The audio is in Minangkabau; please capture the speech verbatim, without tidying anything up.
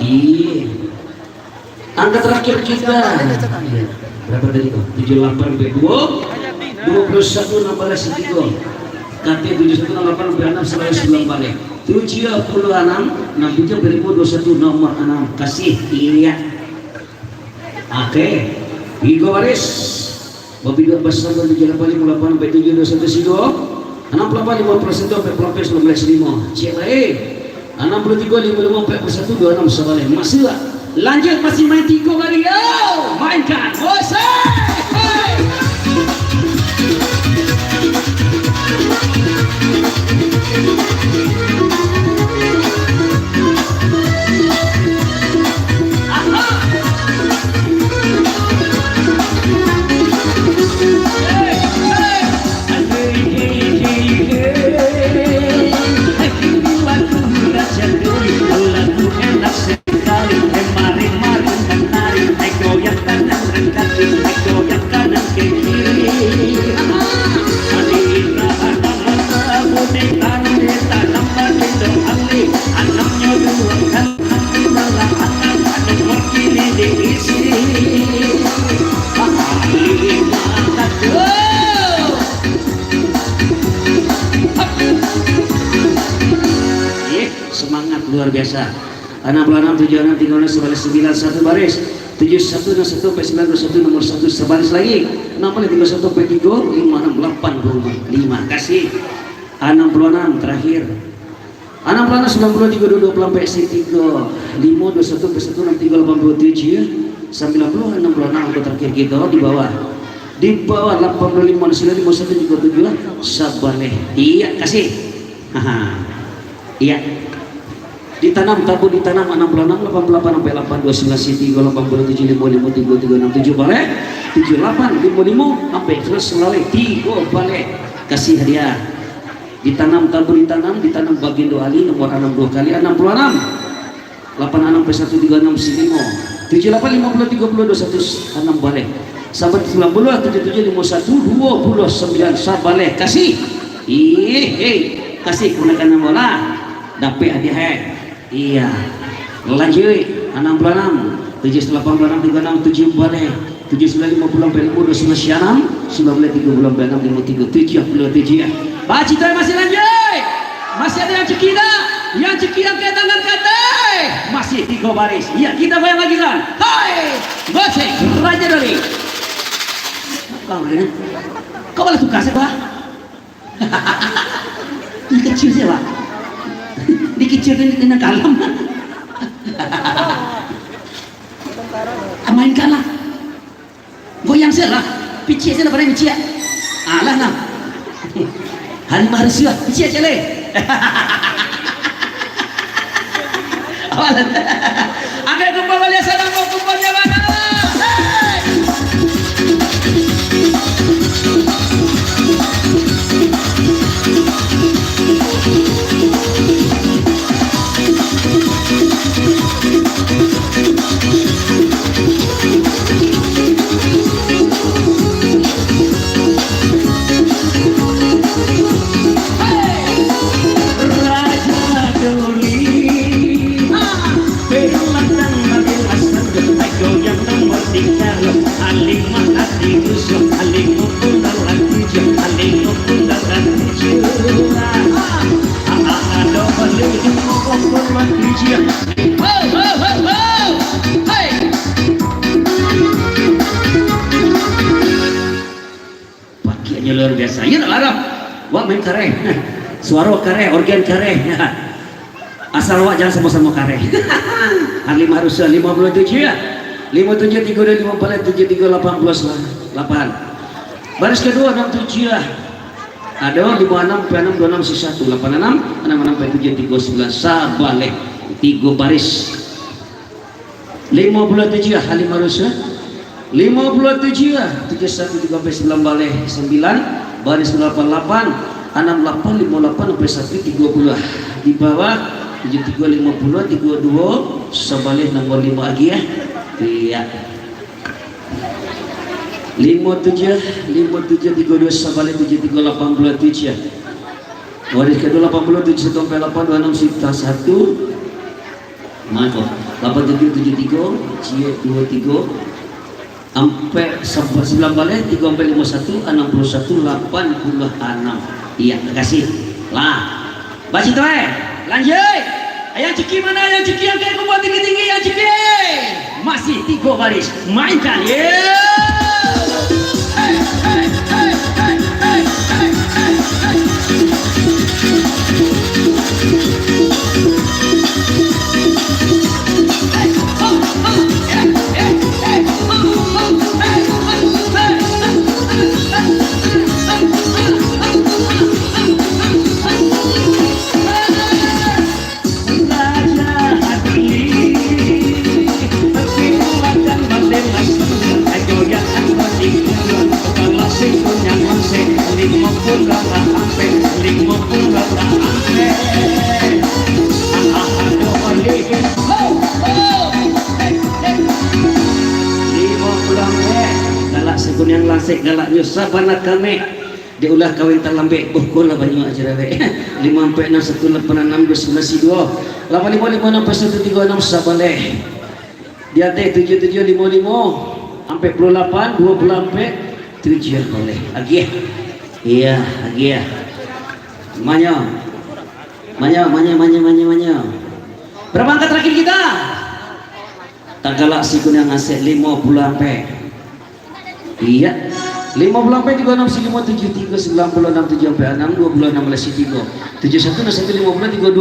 Iya. Angka terakhir kita. Berapa tadi tu? Tujuh lapan sampai dua. Dua puluh satu, enam belas, tiga. Kata tujuh satu, enam lapan sampai enam, sembilan, sembilan balik. Tujuh puluh enam, enam tujuh sampai lima, dua satu, nomor enam. Kasih. Iya. Oke. Tiga baris. Babi dua belas, tujuh lapan lima lapan, empat tujuh dua satu sigo. Enam puluh lapan lima puluh satu, empat puluh lapan sembilan belas lima. Cek baik. Enam puluh tiga lima lima, empat puluh satu dua enam, sabaleh. Masuk. Lanjut, masih main tiga kali. Yo, mainkan. Gosek. Hei. Ih, semangat luar biasa. Anam puluh anam, tujuh anam, tigo anam, sabaleh, sembilan satu baris. Tujuh satu, enam satu, empat sembilan, dua satu, nomor satu, sabaleh lagi. Enam puluh, tigo satu, empat tiga, lima anam, lapan dua lima. Kasih. Anam puluh anam, terakhir. Anam puluh anam, sembilan puluh, tigo dua dua puluh, empat satu tiga lima, dua satu, empat satu, enam tiga, lapan dua tujuh, sembilan puluh, enam puluh anam, angka terakhir kita di bawah. Di bawah, lapan puluh lima, sembilan lima satu, tiga tujuh, sabaleh. Iya, kasih. Haha. Iya. Ditanam, tabur ditanam, anam puluh anam, lapan puluh lapan, ampai lapan dua sembilan, siti, lapan puluh tujuh, limo limo, tigo tigo, enam tujuh, baleh. Tujuh lapan, limo limo, ampai terus sabaleh, tigo baleh. Kasih hadiah. Ditanam, tabur ditanam, ditanam bagindo ali, nomor anam dua kali, anam puluh anam. Lapan anam, satu tiga anam, limo. Tujuh lapan, limo puluh, tigo puluh, dua satu, anam baleh. Sampai sembilan puluh, tujuh tujuh, limo satu, dua puluh sembilan, sabaleh. Kasih. Ih, hei. Kasih, gunakan bola. Dapek hadiah, eh. Iya. Lanjuik. Anam puluh anam. Tujuh lapan puluh anam, tigo anam, tujuh baleh. Tujuh sembilan, limo puluh, ampai limo, dua sembilan, anam, sembilan baleh, tigo puluh, ampai anam, limo tigo, tujuh puluh tujuh. Bacito masih lanjuik. Masih ada yang cekik tak? Yang cekik angkat tangan ke atas. Masih tiga baris. Ya, kita goyang lagi, kan? Hai! Gosek, Raja Doli. Apa, Raja? Kau malah tukar saya, Pak? Dikecil saja, Pak. Dikecil dan, dan kalam. Ah, mainkanlah. Goyang saja lah. Picik saja lah, pandai picik. Alah, nah. Halimah Rusyah, picik saja leh. Alah. Ambil kumpul baliak, sadang bakumpul di mana? Hei! Raja Doli. Berlantang makin asal, ayo yang nomor tiga lo. Halimah hati musuh, Halimah pun dalam tujuh, Halimah pun dalam tujuh. Ah, ah, ah, ada balik di pokok pun mati dia. Ho, ho, ho, ho. Hei. Pakiaknyo luar biasa. Iyo, nak larang. Wak main kareh. Suaro kareh, organ kareh. Asal awak jangan samo-samo kareh. Halimah Rusyah, limo puluh tujuh, ya. Limo tujuh, tigo dua, limo baleh, tujuh tiga, lapan belas, lapan. Baris kedua, enam tujuh. Ado limo anam, ampai anam, dua anam, satu satu, lapan anam, anam anam, ampai tujuh, tigo sembilan, sabaleh. Tigo baris. Limo puluh tujuh, Halimah Rusyah. Limo puluh tujuh, tujuh satu, tigo ampai, sembilan baleh, sembilan, baris lapan lapan, anam lapan, limo lapan, ampai satu, tigo puluh. Di bawah, tujuh tiga, limo puluh, tigo dua, sabaleh nomor limo lagi, ya. Iya. Limo tujuh, limo tujuh, tigo dua, sabaleh tujuh tiga, lapan puluh tujuh. Baris kedua, lapan puluh tujuh, satu ampai lapan, dua anam, sita satu. Mako, lapan tujuh tujuh tigo, ciek duo tigo, ampek sambilan baleh, tigo ampek limo satu, anam puluah satu, lapan puluah anam. Iya, makasih. Lah. Basito, eh. Lanjuik. Yang ciki mana? Yang ciki angkek kumpul tinggi-tinggi, yang ciki. Masih tigo baris. Mainkan. Yeah. Limo puluah ampek, galak sakuniang lasek, galaknyo sabana kamek. Dek ulah kawin talambek, boh ko lah banyak aja dawek. Limo ampek, anam satu, lapan anam, duo sambilan, duo. Lapan limo, limo anam, satu tigo anam, sabaleh. Di ateh tujuah tujuah, limo limo, ampek puluah lapan, duo puluah ampek, tujuah baleh. Agiah. Iya, agiah. Manyo. Manyo, manyo, manyo, manyo, manyo. Berapa angka terakhir kita? Tagalak sakuniang lasek, limo puluah ampek. Iya. Limo puluah ampek, tigo anam, limo tujuah, tigo sambilan puluah anam, tujuah ampek anam, duo puluah anam, baleh tigo. Tujuah satu, anam satu, limo puluah, tigo duo.